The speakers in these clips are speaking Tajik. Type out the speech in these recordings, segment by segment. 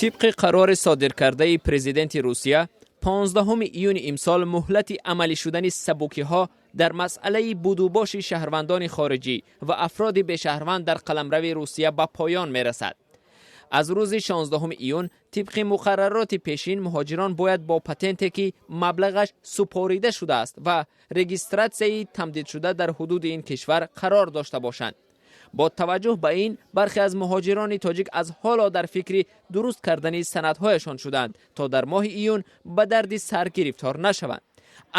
Тибқи қарори содиркардаи президенти Русия, 15 июни имсол муҳлати амалӣ шудани сабукиҳо дар масъалаи будубоши шаҳрвандони хориҷӣ ва афроди бешаҳрванд дар қаламрави Русия ба поён мерасад. Аз рӯзи 16 июн тибқи муқаррароти пешин муҳоҷирон бояд бо патенте, ки маблағаш супорида шудааст ва регистратсияи тамдидшуда, дар ҳудуди ин кишвар қарор дошта бошанд. Бо таваҷҷӯҳ ба ин, бархе аз муҳоҷирони тоҷик аз ҳоло дар фикри дуруст кардани санадҳояшон шуданд, то дар моҳи июн ба дарди сар гирифтор нашаванд.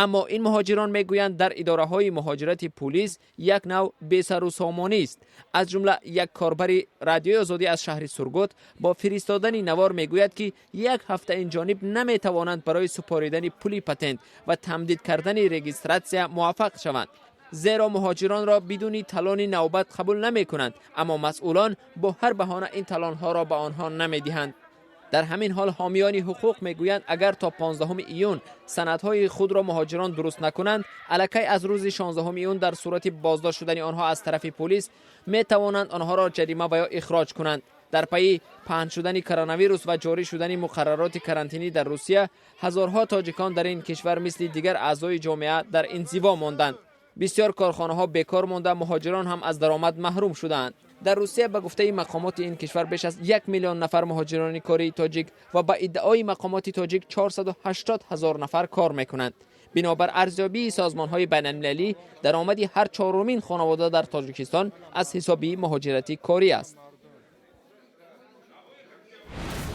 Аммо ин муҳоҷирон мегӯянд, дар идораҳои муҳоҷирати пулис як нав бесарусомонист. Аз ҷумла як корбари Радиои Озодӣ аз шаҳри Сургут бо фиристодани навор мегӯяд, ки як ҳафта ин ҷониб наметавонанд барои супоридани пули патент ва тамдид кардани регистратсия муваффақ шаванд, зеро муҳоҷиронро бидуни талони навбат қабул намекунанд, аммо масъулон бо ҳар баҳона ин талонҳоро ба онҳо намедиҳанд. Дар ҳамин ҳол ҳомиёни ҳуқуқ мегӯянд, агар то 15 июн санадҳои худро муҳоҷирон дуруст накунанд, аллакай аз рӯзи 16 июн дар сурати боздошт шудани онҳо аз тарафи пулис метавонанд онҳоро ҷарима ва ё ихроҷ кунанд. Дар пайи паҳн шудани коронавирус ва ҷорӣ шудани муқаррароти карантинӣ дар Русия, ҳазорҳо тоҷикон дар ин кишвар мисли дигар аъзои ҷомеа дар инзиво монданд. Бисёр корхонаҳо бекор монда, муҳоҷирон ҳам аз даромад маҳрум шудаанд. Дар Русия, ба гуфтаи мақомоти ин кишвар, беш аз 1 миллион нафар муҳоҷирони кории тоҷик ва ба иддаои мақомоти тоҷик 480 ҳазор нафар кор мекунанд. Бинобар арзёбии созмонҳои байналмилалӣ, даромади ҳар чорумин хонавода дар Тоҷикистон аз ҳисоби муҳоҷирати корӣ аст.